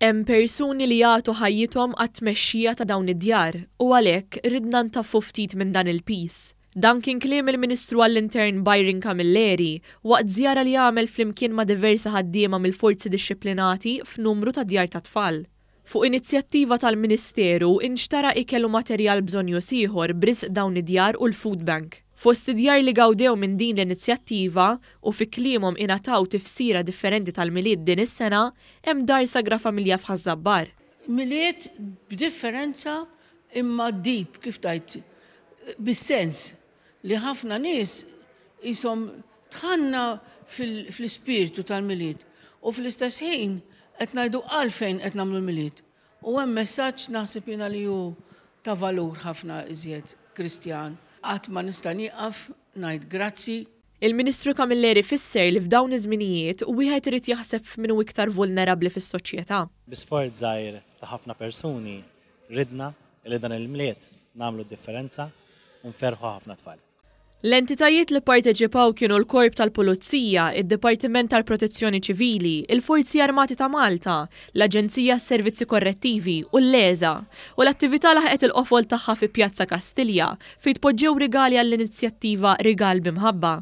Hemm persuni li jagħtu ħajjithom għat-tmexxija ta' dawn id-djar u għalhekk ridna ntaffu ftit minn dan il-piż. Dan kien kliem il-Ministru għall-Intern Byron Camilleri waqt żjara li għamel flimkien ma' diversi ħaddiema mill-forzi dixxiplinati f'numru ta' djar tat-tfal. Fuq inizjattiva tal-Ministeru inxtara ikel u materjal bżonnjuż ieħor b'risq dawn id-djar u l-food bank. Fost id-djar li gawdew minn din l-inizjattiva u fi kliemhom ingħataw tifsira differenti tal-Milied din is-sena hemm Dar Sagra Familja f'Ħaż-Żabbar. Milied b'differenza imma deep, kif tgħid, bis-sens li ħafna nies qishom dħalna fl-ispirtu tal-Milied u fl-istess ħin qed ngħidu għalfejn qed nagħmlu l-Milied. U hemm messaġġ naħseb jiena li hu ta' valur ħafna iżjed Kristjan. Qatt ma nista' nieqaf ngħid grazzi. Il-Ministru Camilleri fisser li f'dawn iż-żminijiet wieħed irid jaħseb f'min hu iktar vulnerabbli fis-soċjetà. Bi sforz żgħir ta' ħafna persuni ridna li dan il-Milied nagħmlu d-differenza u nferrħu ħafna tfal. L-entitajiet li pparteċipaw kienu l-Korp tal Pulizija, id-Dipartiment tal Protezzjoni Ċivili, il-Forzi Armati ta' Malta, l-Aġenzija għas-Servizzi Korrettivi u l-LESA, u l-attività laħqet il-qofol tagħha fi Pjazza Kastilja fejn tpoġġew rigali għall-inizjattiva Rigal b'Imħabba.